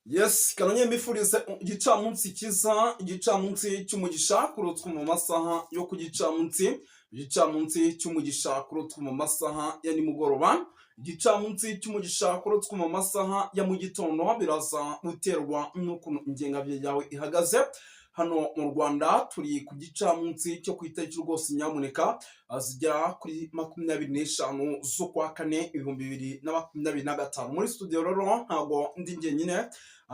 Yes, kanonye mbifurize igicamunsi cyiza, igicamunsi cy'umugisha kurutswe mu masaha yo ku gicamunsi, igicamunsi cy'umugisha kurutswe mu masaha ya nimugoroba, igicamunsi cy'umugisha kurutswe mu masaha ya mu gitondo, biraza guterwa n'ukuntu ingengabihe yawe ihagaze. Hano mu Rwanda turi ku gicamunsi cyo ku itariki rwose nyamuneka zigera kuri 25 z'ukwa kane 2025. Muri studio rero ntabwo ndi njyenyine,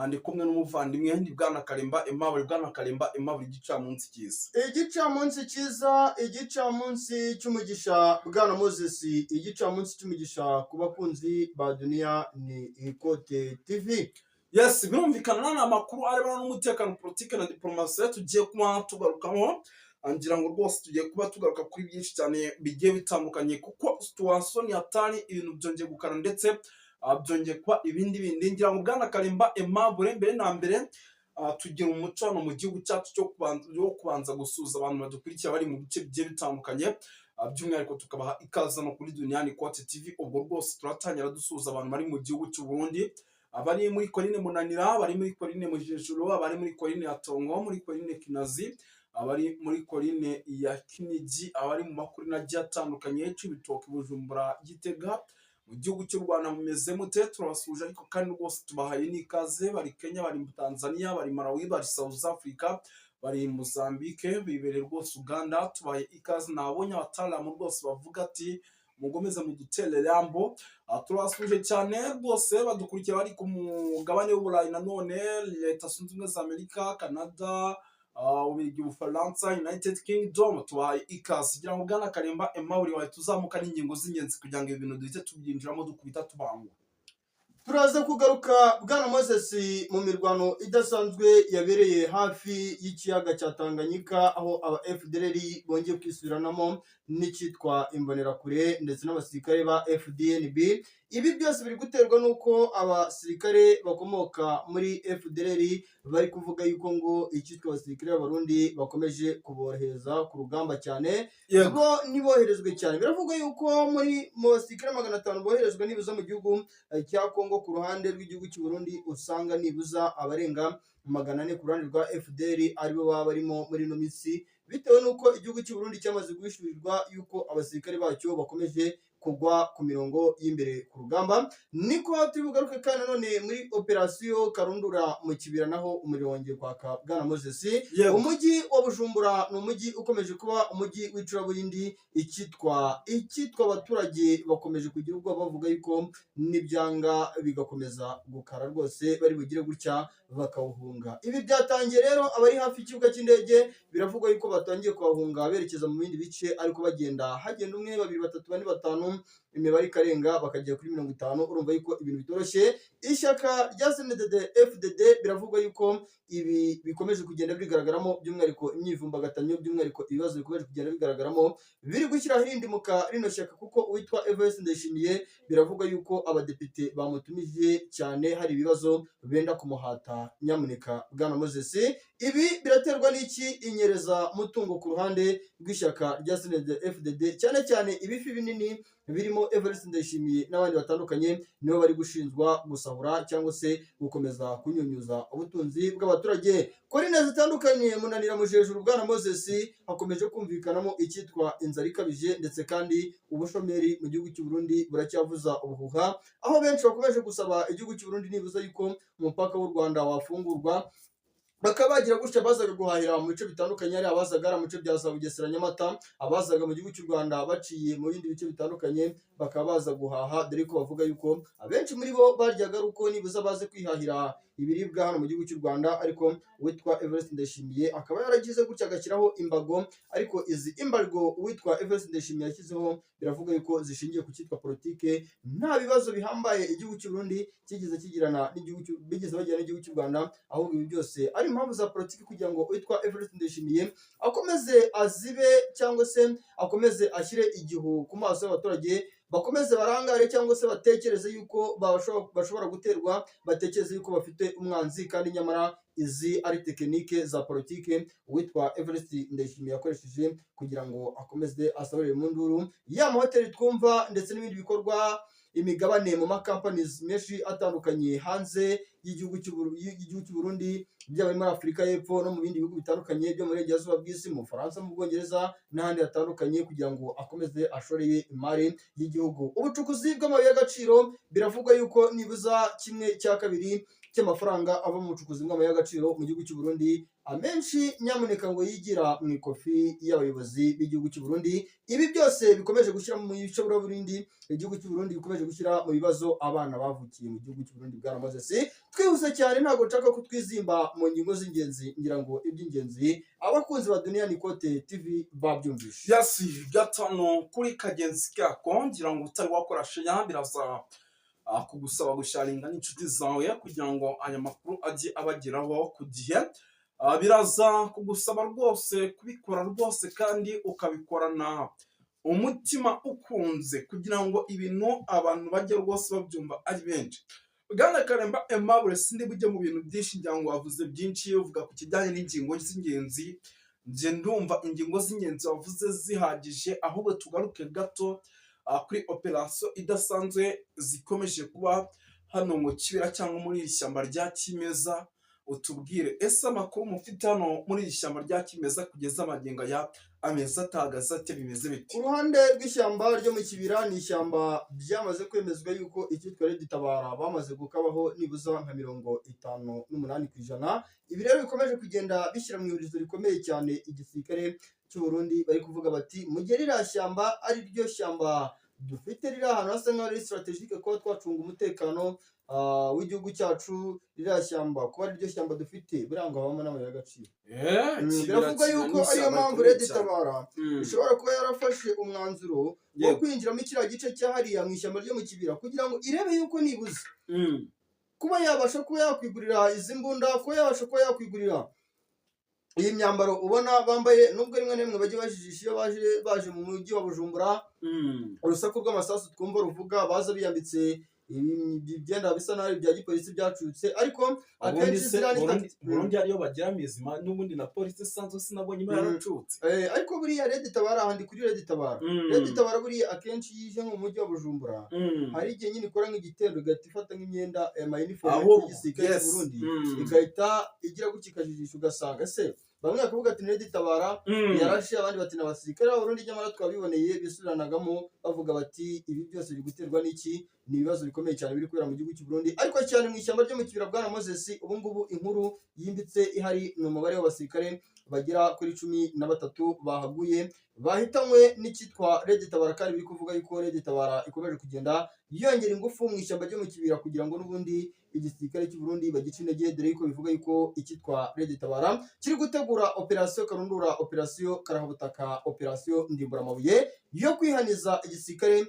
ndi kumwe n'umuvandimwe, ni Bwana Karimba Aimable. Bwana Karimba Aimable, igicamunsi cyiza. Igicamunsi cyiza, igicamunsi cy'umugisha, Bwana Moses, igicamunsi cy'umugisha ku bakunzi ba Duniya ni Ikote TV. Yes, birumvikana ni amakuru arebana n'umutekano, politiki na diplomasi tugiye kuba tugarukaho. Ngira ngo rwose tugiye kuba tugaruka kuri byinshi cyane bigiye bitandukanye, kuko situation ni hatari, ibintu byongeye gukara ndetse byongeye kuba ibindi bindi. Ngira ngo Bwana Karimba Aimable, mbere na mbere tugira umuco hano mu gihugu cyacu cyo kubanza gusuhuza abantu badukurikira bari mu bice bigiye bitandukanye, by'umwihariko tukabaha ikaze no kuri Duniyani Kote TV. Ubwo rwose turatangira dusuhuza abantu bari mu gihugu cy'u Burundi, abari muri Korine Munanira, abari muri Korine Mujejuru, abari muri Korine ya Tongo, muri Korine Kinazi, abari muri Korine ya Kinigi, abari mu makorine agiye atandukanye, Cibitoke, Bujumbura, Gitega, mu gihugu cy'u Rwanda, mumeze mute? Turabasuhuje ariko kandi rwose tubahaye n'ikaze. Bari Kenya, bari Tanzania, bari Malawi, bari South Africa, bari Mozambique, bibereye rwose Uganda, tubahaye ikaze. Nabonye abataramu rwose bavuga ati mugomeze mudutere rambo. Turabasuhuje cyane rwose badukurikira bari ku mugabane w'Uburayi, nanone Leta Zunze Ubumwe za Amerika, Canada, Ububiligi, Ubufaransa, United Kingdom, tubahaye ikaze. Kugira ngo Bwana Karimba Aimable wahita uzamuka n'ingingo z'ingenzi kugira ngo ibi bintu duhite tubyinjiramo dukubita tubangwa. Turaza kugaruka, Bwana Moses, mu mirwano idasanzwe yabereye hafi y'ikiyaga cya Tanganyika, aho aba FDLR bongeye kwisubiranamo n'icyitwa Imbonerakure ndetse n'abasirikare ba FDNB. Ibi byose biri guterwa n'uko abasirikare bakomoka muri FDLR bari kuvuga yuko ngo icyitwa abasirikare b'Abarundi bakomeje kuborohereza ku rugamba cyane, bo ntiboherezwe cyane. Biravugwa yuko mu basirikare 500 boherezwa nibuza mu gihugu cya Kongo ku ruhande rw'igihugu cy'u Burundi, usanga nibuza abarenga 400 ku ruhande rwa FDL aribo baba barimo muri ino minsi, bitewe n'uko igihugu cy'u Burundi cyamaze guhishurirwa yuko abasirikare bacyo bakomeje kugwa ku mirongo y'imbere ku rugamba. Niko turi bugaruke kandi nanone muri operasiyo Karundura mu Kibira, naho umuriro wongeye kwaka, Bwana Moses. Umujyi wa Bujumbura ni umujyi ukomeje kuba umujyi w'icuraburindi. Icyitwa abaturage bakomeje kugira ubwoba, bavuga yuko n'ibyanga bigakomeza gukara rwose bari bugire gutya bakawuhunga. Ibi byatangiye rero abari hafi y'ikibuga cy'indege biravugwa yuko batangiye kuhahunga berekeza mu bindi bice, ariko bagenda hagenda umwe, babiri, batatu, bane, batanu, imibare ikarenga bakagera kuri 50. Urumva yuko ibintu bitoroshye. Ishyaka rya CNDD FDD biravugwa yuko ibi bikomeje kugenda bigaragaramo by'umwihariko imyivumbagatanyo, by'umwihariko ibibazo bikomeje kugenda bigaragaramo biri gushyiraho irindimuka rino shyaka, kuko uwitwa Evariste Ndayishimiye biravugwa yuko abadepite bamutumije cyane, hari ibibazo benda kumuhata. Nyamuneka Bwana Moses, ibi biraterwa n'iki? Inyereza mutungo ku ruhande rw'ishyaka rya CNDD FDD, cyane cyane ibifi binini birimo Evariste Ndayishimiye n'abandi batandukanye, nibo bari gushinjwa gusahura cyangwa se gukomeza kunyunyuza ubutunzi bw'abaturage. Korine zitandukanye, Munanira, Mujejuru, Bwana Moses, hakomeje kumvikanamo icyitwa inzara ikabije, ndetse kandi ubushomeri mu gihugu cy'u Burundi buracyavuza ubuhuha, aho benshi bakomeje gusaba igihugu cy'u Burundi nibuza yuko umupaka w'u Rwanda wafungurwa, bakaba bagira gutya bazaga guhahira mu bice bitandukanye, ari abazaga ari mu bice bya za Bugesera, Nyamata, abazaga mu gihugu cy'u Rwanda baciye mu bindi bice bitandukanye, bakaba baza guhaha, dore ko bavuga yuko abenshi muri bo baryaga ari uko nibuza baze kwihahira ibiribwa hano mu gihugu cy'u Rwanda. Ariko uwitwa Evariste Ndayishimiye akaba yaragize gutya agashyiraho imbago, ariko izi imbargo uwitwa Evariste Ndayishimiye yashyizeho biravuga yuko zishingiye ku cyitwa politike. Nta bibazo bihambaye igihugu cy'u Burundi kigeze kigirana n'igihugu bigeze bagirana n'igihugu cy'u Rwanda, ahubwo ibi byose ari impamvu za politiki kugira ngo uwitwa Evariste Ndayishimiye akomeze azibe cyangwa se akomeze ashyire igihu ku maso y'abaturage, bakomeze barangare cyangwa se batekereze yuko bashobora guterwa, batekereze yuko bafite umwanzi, kandi nyamara izi ari tekinike za politike uwitwa Evariste Ndayishimiye yakoresheje kugira ngo akomeze asaburire mu nduru ya mahoteli twumva ndetse n'ibindi bikorwa. imigabane mu makampanizi menshi atandukanye hanze y'igihugu cy'u Burundi, byaba muri Afurika y'Epfo no mu bindi bihugu bitandukanye byo mu burengerazuba bw'isi, mu Bufaransa, mu Bwongereza n'ahandi hatandukanye, kugira ngo akomeze ashoreye imari y'igihugu. Ubucukuzi bw'amabuye y'agaciro, biravugwa yuko nibuza 1/2 cy'amafaranga ava mu bucukuzi bw'amabuye y'agaciro mu gihugu cy'u Burundi, amenshi nyamuneka ngo yigira mu ikofi y'abayobozi b'igihugu cy'u Burundi. Ibi byose bikomeje gushyira mu icuraburindi igihugu cy'u Burundi, bikomeje gushyira mu bibazo abana bavukiye mu gihugu cy'u Burundi. Bwana Moses, twihuse cyane, ntabwo nshaka ko twizimba mu ngingo z'ingenzi. Ngira ngo iby'ingenzi abakunzi ba Dunia Nikote TV babyumvishe. Yes, 5 kuri kagenzi kako. Ngira ngo utari wakora share, biraza kugusaba gusharinga n'inshuti zawe kugira ngo aya makuru ajye abageraho ku gihe. Biraza kugusaba rwose kubikora rwose, kandi ukabikorana umutima ukunze, kugira ngo ibintu abantu bajye rwose babyumva ari benshi. Bwana Karemba Aimable, sindi bujye mu bintu byinshi, ngira ngo wavuze byinshi, uvuga ku kijyanye n'ingingo z'ingenzi. Njye ndumva ingingo z'ingenzi wavuze zihagije, ahubwo tugaruke gato kuri operasiyo idasanzwe zikomeje kuba hano mu kibira cyangwa muri iri shyamba rya kimeza. Utubwire, ese amakuru mufite hano muri iri shyamba rya kimeza kugeza amagingo aya amezi atahagaze ate, bimeze bite? Ku ruhande rw'ishyamba ryo mu kibira, ni ishyamba byamaze kwemezwa yuko icyitwa Red Tabara bamaze gukabaho nibuza nka 58%. Ibi rero bikomeje kugenda bishyira mu ihurizo rikomeye cyane igisirikare cy'u Burundi. Bari kuvuga bati mu gihe ririya shyamba ari ryo shyamba dufite riri ahantu hasa nk'aho ari stratégique kuba twacunga umutekano w'igihugu cyacu, ririya shyamba kuba ari ryo shyamba dufite, buriya ngo habamo n'amabuye y'agaciro. Kibira Biravugwa kibira yuko ni ariyo ishyamba mpamvu rikomeye Red cyane. Tabara ishobora kuba yarafashe umwanzuro wo kwinjira muri kiriya gice cyahariya mu ishyamba ryo mu kibira, kugira ngo irebe yuko nibuze kuba yabasha kuba yakwigurira izi mbunda, kuba yabasha kuba yakwigurira iyi myambaro ubona bambaye, nubwo rimwe na rimwe bajya bajijisha iyo baje mu mujyi wa Bujumbura. Urusaku rw'amasasu twumva ruvuga, baza biyambitse ibyenda bisa nabi bya gipolisi byacutse, ariko Ubundi akenshi se ziriya ni Burundi, Burundi ariyo bagira mizima n'ubundi na polisi isanzwe sinabonye iba yaracutse. Ariko buriya Red Tabara, ahandi kuri Red Tabara, Red Tabara buriya akenshi iyo ije nko mu mujyi wa Bujumbura, hari igihe nyine ikora nk'igitendo, igahita ifata nk'imyenda, amayinifomu Ahubwo y'igisirikare cy'u Burundi, igahita igira gutya ikajijisha, ugasanga se bamwe bakavuga ati Red Tabara yarashe, abandi bati ni abasirikare b'Abarundi. Nyamara twabiboneye bisubiranagamo bavuga bati ibi byose biri guterwa n'iki? Ni ibibazo bikomeye cyane biri kubera mu gihugu cy'u Burundi, ariko cyane mu ishyamba ryo mu kibira. Bwana Moses, ubu ngubu inkuru yimbitse ihari ni umubare w'abasirikare bagera kuri 13 bahaguye, bahitanywe n'icyitwa Red Tabara, kandi biri kuvuga yuko Red Tabara ikomeje kugenda yongera ingufu mu ishyamba ryo mu kibira kugira ngo n'ubundi igisirikare cy'u Burundi bagice intege, dore yuko bivuga yuko icyitwa Red Tabara kiri gutegura operasiyo karundura, operasiyo karahabutaka, operasiyo ndimburamabuye yo kwihaniza igisirikare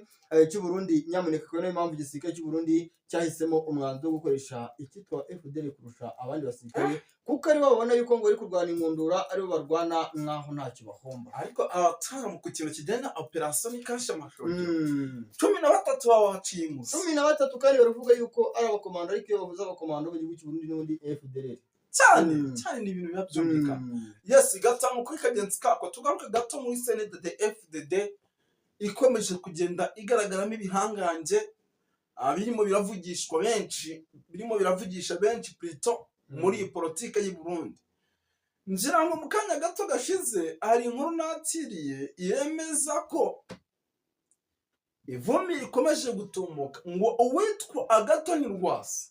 cy'u Burundi. Nyamuneka, kuko niyo mpamvu igisirikare cy'u Burundi cyahisemo umwanzuro wo gukoresha icyitwa FDL kurusha abandi basirikare, kuko aribo babona yuko ngo bari kurwana inkundura, aribo barwana nk'aho ntacyo bahomba. Ariko abataramu ku kintu kijyanye na operasiyo ni kashe amashuri, 13 baba baciye imuzi. 13, kandi baravuga yuko ari abakomando, ariko iyo bavuze abakomando mu gihugu cy'u Burundi n'ubundi FDL. Cyane cyane, ni ibintu biba byumvikana. Yes, 5 kuri kagenzi kako. Tugaruke gato muri CNDD FDD ikomeje kugenda igaragaramo ibihangange, birimo biravugishwa benshi, birimo biravugisha benshi plutôt muri iyi politike y'u Burundi. Ngira ngo mu kanya gato gashize hari inkuru nakiriye yemeza ko ivumbi rikomeje gutumuka, ngo uwitwa Agathon Rwasa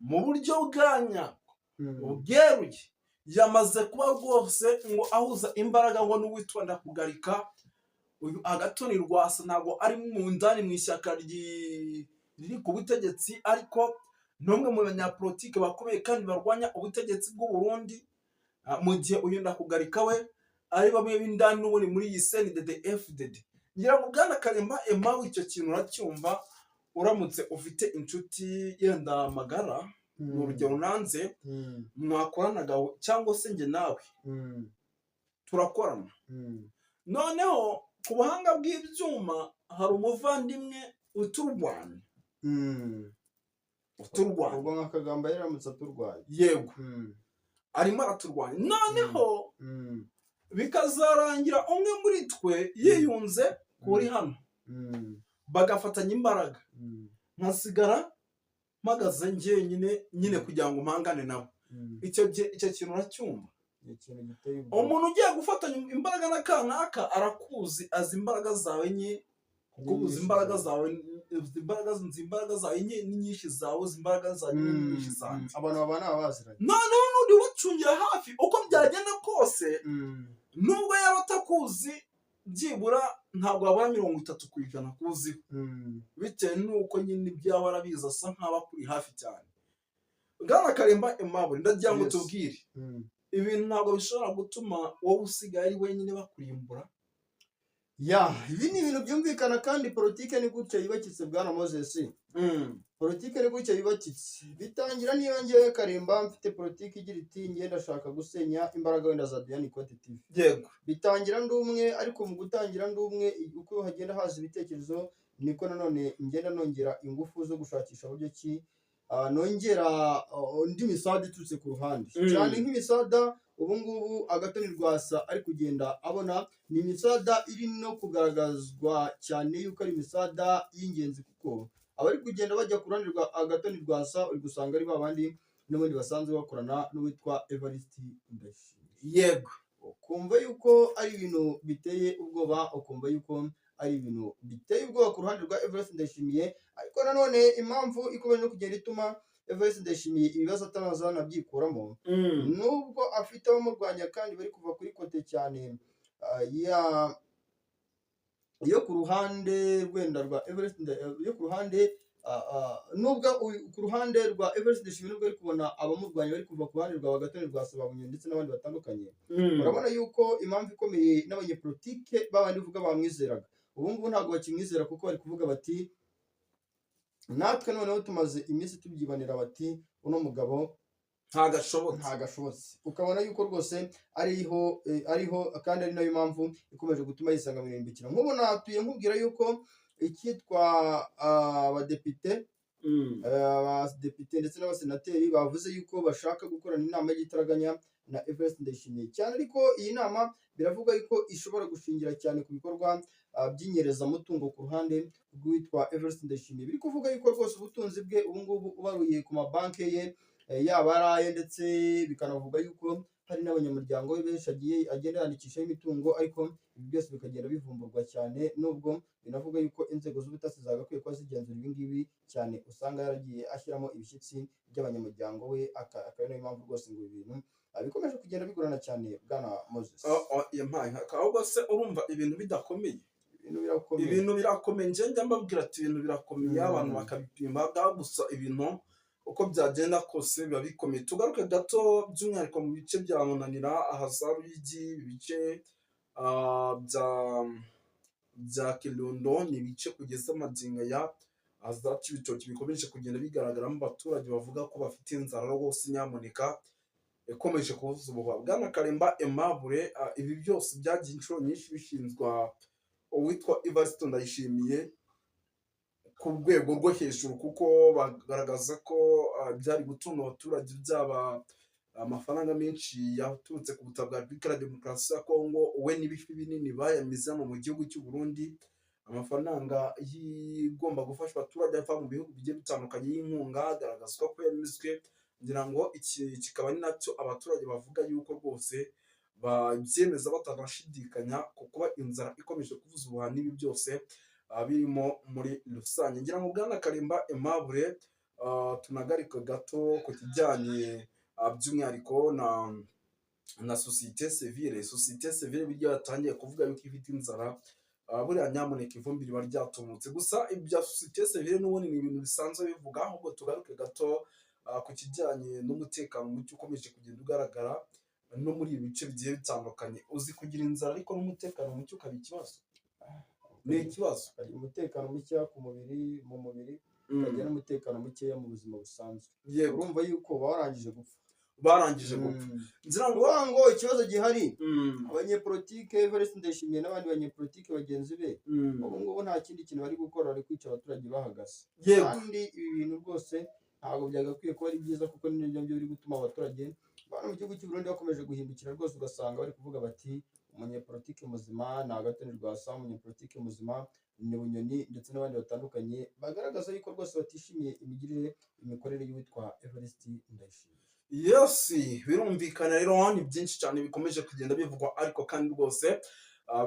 mu buryo bwa nyabwo bweruye yamaze kuba rwose ngo ahuza imbaraga ngo n'uwitwa Ndakugarika. Uyu Agathon Rwasa ntabwo ari mu ndani mu ishyaka riri ku butegetsi, ariko ni umwe mu banyapolitike bakomeye kandi barwanya ubutegetsi bw'u Burundi, mu gihe uyu Ndakugarika we ari bamwe b'indani n'ubundi muri iyi CNDD FDD. Ngira ngo Bwana Karemba Emmanuel, icyo kintu uracyumva. Uramutse ufite inshuti yenda magara, ni urugero nanze, mwakoranaga cyangwa se njye nawe turakorana, noneho ku buhanga bw'ibyuma hari umuvandimwe uturwanya, uturwanya. Ubwo nka Kagamba yaramutse aturwaye. Yego, arimo araturwanya, noneho bikazarangira umwe muri twe yiyunze kuri hano. Bagafatanya imbaraga, nkasigara mpagaze njyenyine nyine kugira ngo mpangane nabo. Icyo gihe icyo kintu uracyumva? Ni ikintu giteye ubwoba. Umuntu ugiye gufatanya imbaraga na kanaka arakuzi, azi imbaraga zawe nke, kuko uzi Nyinshi imbaraga zawe. zawe, uzi imbaraga, nzi imbaraga zawe nke ni nyinshi zawe, uzi imbaraga zanjye ni nyinshi zanjye. Abantu babana baba baziranye. Noneho n'undi ubacungira hafi, uko byagenda kose, nubwo yaba atakuzi, byibura ntabwo wabura 30% kuziho, bitewe n'uko nyine ibyo aba arabizi, asa nk'aho akuri hafi cyane. Bwana Karemba Aimable, ndagira ngo tubwire, ibintu ntabwo bishobora gutuma wowe usigaye ari wenyine bakurimbura? Ya, ibi ni ibintu byumvikana, kandi politike ni gutya yubakitse, bwana Moses. Politike ni gutya yubakitse. Bitangira niba ngewe Karemba mfite politike igira iti: "Ngiye ndashaka gusenya imbaraga wenda za Diane Cote TV." Bitangira ndi umwe, ariko mu gutangira ndi umwe, uko hagenda haza ibitekerezo niko nanone ngenda nongera ingufu zo gushakisha uburyo ki nongera undi misada iturutse ku ruhande. Cyane nk'imisada ubu ngubu Agathon Rwasa ari kugenda abona, ni imisada iri no kugaragazwa cyane yuko ari imisada y'ingenzi, kuko abari kugenda bajya ku ruhande rwa Agathon Rwasa uri gusanga ari ba bandi n'ubundi basanzwe bakorana n'uwitwa Evariste Ndayishimiye. Ukumva yuko ari ibintu biteye ubwoba, ukumva yuko ari ibintu biteye ubwoba ku ruhande rwa Evariste Ndayishimiye. Ariko nanone impamvu ikomeje no kugenda ituma Evariste Ndayishimiye ibibazo atazanabyikuramo, nubwo afite abamurwanya kandi bari kuva kuri côté cyane ya yo ku ruhande rwenda rwa Evariste, yo ku ruhande nubwo ku ruhande rwa Evariste Ndayishimiye, nubwo ari kubona abamurwanya bari kuva ku ruhande rwa Agathon Rwasa, Bunyoni ndetse n'abandi batandukanye, urabona yuko impamvu ikomeye n'abanyepolitike babandi uvuga bamwizeraga, ubu ngubu ntabwo bakimwizera, kuko bari kuvuga bati: "Natwe noneho tumaze iminsi tubyibanira," bati: "Uno mugabo Ntagashobotse." Ntagashobotse. Ukabona yuko rwose ariho, ariho, kandi ari nayo mpamvu ikomeje gutuma yisanga mu birimbikira. Nk'ubu natuye nkubwira yuko icyitwa abadepite, abadepite ndetse n'abasenateri bavuze yuko bashaka gukorana inama y'igitaraganya na Evariste Ndayishimiye cyane. Ariko iyi nama biravuga yuko ishobora gushingira cyane ku bikorwa by'inyerezamutungo ku ruhande rw'uwitwa Evariste Ndayishimiye. Biri kuvuga yuko rwose ubutunzi bwe ubu ngubu ubaruye ku mabanki ye, yaba ari aye, ndetse bikanavuga yuko hari n'abanyamuryango be benshi agiye agenda yandikishaho imitungo, ariko ibi byose bikagenda bivumburwa cyane, nubwo binavuga yuko inzego z'ubutasi zagakwiye kuba zigenzura ibi ngibi cyane. Usanga yaragiye ashyiramo ibishyitsi by'abanyamuryango we, akaba ari nayo mpamvu rwose ngo ibi bintu bikomeje kugenda bigorana cyane, bwana Moses. Yampaye nka ahubwo se urumva ibintu bidakomeye? Ibintu birakomeye. Ibintu birakomeye. Njye njya mbabwira ati ibintu birakomeye, abantu bakabipima bwa gusa. Ibintu uko byagenda kose biba bikomeye. Tugaruke gato by'umwihariko mu bice bya Munanira, aha za Ruyigi, ibice bya Kirundo, ni ibice kugeza magingo aya za Cibitoki bikomeje kugenda bigaragaramo abaturage bavuga ko bafite inzara rwose, nyamuneka, ikomeje kuvuza ubuhuha. Bwana Karemba Aimable, ibi byose byagiye inshuro nyinshi bishinzwa uwitwa Evariste Ndayishimiye ku rwego rwo hejuru, kuko bagaragaza ko byari gutunga abaturage byaba amafaranga menshi yaturutse ku butaka bwa Repubulika ya Demokarasi ya Kongo, we n'ibifi binini bayamize hano mu gihugu cy'u Burundi. Amafaranga igomba gufasha abaturage ava mu bihugu bigiye bitandukanye y'inkunga agaragazwa ko yamizwe. Ngira ngo iki kikaba ari nacyo abaturage bavuga yuko rwose babyemeza batanashidikanya ku kuba inzara ikomeje kuvuza ubuhuha n'ibi byose birimo muri rusange. Ngira ngo bwana Karimba Aimable, tunagarike gato ku kijyanye by'umwihariko na société civile. Société civile buryo yatangiye kuvuga yuko ifite inzara, buriya nyamuneka ivumbi riba ryatumutse. Gusa ibya société civile n'ubundi ni ibintu bisanzwe bivuga. Ahubwo tugaruke gato ku kijyanye n'umutekano muke ukomeje kugenda ugaragara no muri ibi bice bigiye bitandukanye. Uzi kugira inzara ariko n'umutekano muke ukaba ikibazo? Ni ikibazo. Hari umutekano mukeya ku mubiri, mu mubiri, ukagira n'umutekano mukeya mu buzima busanzwe. Urumva yuko uba warangije gupfa. Barangije gupfa. Ngira ngo Ukuvuga ngo ikibazo gihari, abanyepolitike Evariste Ndayishimiye n'abandi banyepolitike bagenzi be, ubu ngubu nta kindi kintu bari gukora, bari kwica abaturage bahagaze. Kandi ibi bintu rwose ntabwo byagakwiye kuba ari byiza, kuko ni nabyo biri gutuma abaturage bano mu gihugu cy'u Burundi bakomeje guhindukira rwose, ugasanga bari kuvuga bati: "Umunyepolitike muzima ni Agathon Rwasa, umunyepolitike muzima Bunyoni ndetse n'abandi batandukanye bagaragaza yuko rwose batishimiye imigirire, imikorere y'uwitwa Evariste Ndayishimiye. Yes, birumvikana rero, ni byinshi cyane bikomeje kugenda bivugwa, ariko kandi rwose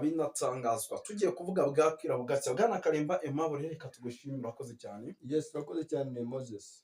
binatangazwa. Tugiye kuvuga bwakwira bugacya. Bwana Karimba Aimable, reka tugushimire, urakoze cyane. Yes, urakoze cyane, Moses.